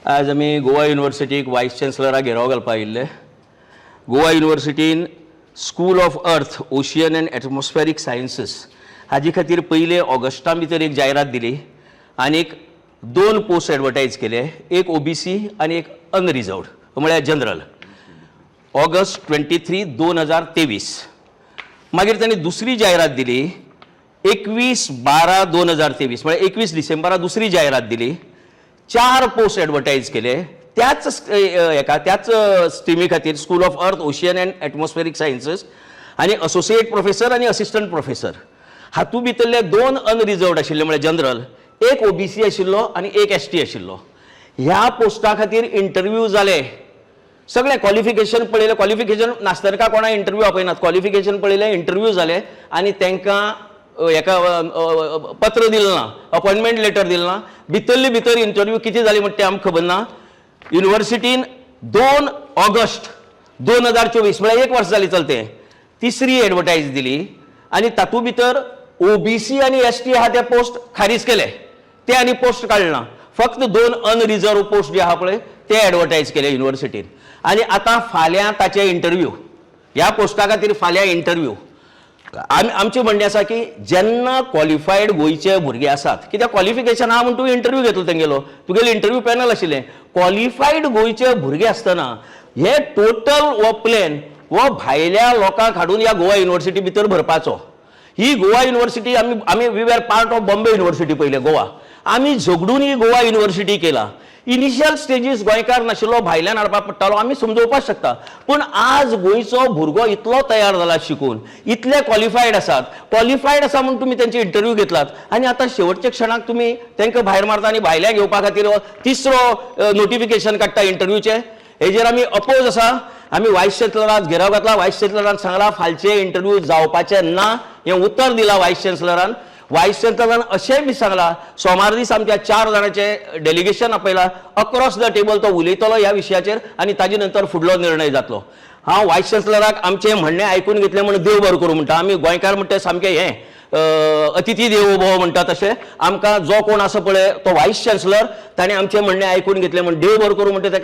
आज आमी गोवा युनिवर्सिटीक वायस चान्सलराक घेराव घालपाक आयिल्ले. Goa युनिवर्सिटीन School of Earth, Ocean and Atmospheric Sciences हाजे खातीर पयले ऑगस्टा भितर एक जायरात दिली आनीक दोन पोस्ट एडवर्टायज केले, एक ओबीसी आनी एक अनरिजर्वड म्हळ्यार जनरल, ऑगस्ट 23 2023. मागीर तांणी दुसरी जायरात दिली 21/12/2023, म्हळ्यार 21 डिसेंबरा दुसरी जायरात दिली. चार पोस्ट एडवर्टायज केले त्याच हेका, त्याच स्ट्रिमी खातीर, School of Earth, Ocean and Atmospheric Sciences आनी असोसिएट प्रोफेसर आनी असिस्टंट प्रोफेसर. हातूंत भितरले दोन अनरिजर्वड आशिल्ले म्हळ्यार जनरल, एक ओबीसी आशिल्लो आनी एक एसटी आशिल्लो. ह्या पोस्टा खातीर इंटरव्यू जाले, सगळें क्वॉलिफिकेशन पळयलें. क्वॉलिफिकेशन नासतना कोणा इंटरव्यू आपयनात. क्वॉलिफिकेशन पळयलें, इंटरव्यू जाले आनी तांकां हेका पत्र दिलें ना, अपॉयंटमेंट लेटर दिलें ना. भितरले भितर इंटरव्यू कितें जाली म्हणटा तें आमकां खबर ना. युनिवर्सिटीन 2 ऑगस्ट 2024, म्हळ्यार एक वर्स जालें चलतें, तिसरी एडवर्टायज दिली आनी तातूंत भितर ओबीसी आनी एसटी आहा ते पोस्ट खारीज केले, ते आनी पोस्ट काडले. फक्त दोन अनरिजर्व पोस्ट जे आहा पळय ते एडवर्टायज केले युनिवर्सिटीन आनी आतां फाल्यां ताचे इंटरव्यू, ह्या पोस्टा खातीर फाल्यां इंटरव्यू. आमी आमचें म्हणणें आसा की जेन्ना क्वॉलिफायड गोंयचे भुरगे आसात, कित्याक क्वॉलिफिकेशन आहा म्हूण तूं इंटरव्यू घेतलो तेंगेलो, तुगेलो इंटरव्यू पॅनल आशिल्लें. क्वॉलिफायड गोंयचे भुरगे आसतना हे टोटल हो प्लॅन हो भायल्या लोकांक हाडून ह्या गोवा युनिवर्सिटी भितर भरपाचो. ही गोवा युनिवर्सिटी आमी आमी we are part of Bombay University पयले गोवा. आमी झगडून ही गोवा युनिवर्सिटी केला. इनिशियल स्टेजीस गोंयकार नाशिल्लो, भायल्यान हाडपाक पडटालो, आमी समजोवपाक शकता. पूण आज गोंयचो भुरगो इतलो तयार जाला शिकून, इतले क्वॉलिफायड आसात. क्वॉलिफायड आसा म्हूण तुमी तेंचे इंटरव्यू घेतलात आनी आतां शेवटच्या क्षणाक तुमी तांकां भायर मारता आनी भायल्यान घेवपा खातीर तिसरो नोटिफिकेशन काडटा इंटरव्यूचे. हेजेर आमी अपोज आसा. आमी वायस चान्सलराक घेराव घातला. वायस चान्सलरान सांगला फालचे इंटरव्यू जावपाचे ना, हें उतर दिलां वायस चान्सलरान. वायस चान्सलरान अशेंय बी सांगलां, सोमार दीस आमच्या चार जाणांचें डेलिगेशन आपयला, अक्रॉस the table तो उलयतलो ह्या विशयाचेर आनी ताजे नंतर फुडलो निर्णय जातलो. हांव वायस चान्सलराक आमचें म्हणणें आयकून घेतलें म्हूण देव बरो करूं म्हणटा. आमी गोंयकार म्हणटा सामकें हें अतिथी देवो भव म्हणटा, तशें आमकां जो कोण आसा पळय तो वायस चान्सलर, ताणें आमचें म्हणणें आयकून घेतलें म्हूण देव बरो करूं म्हणटा ताका.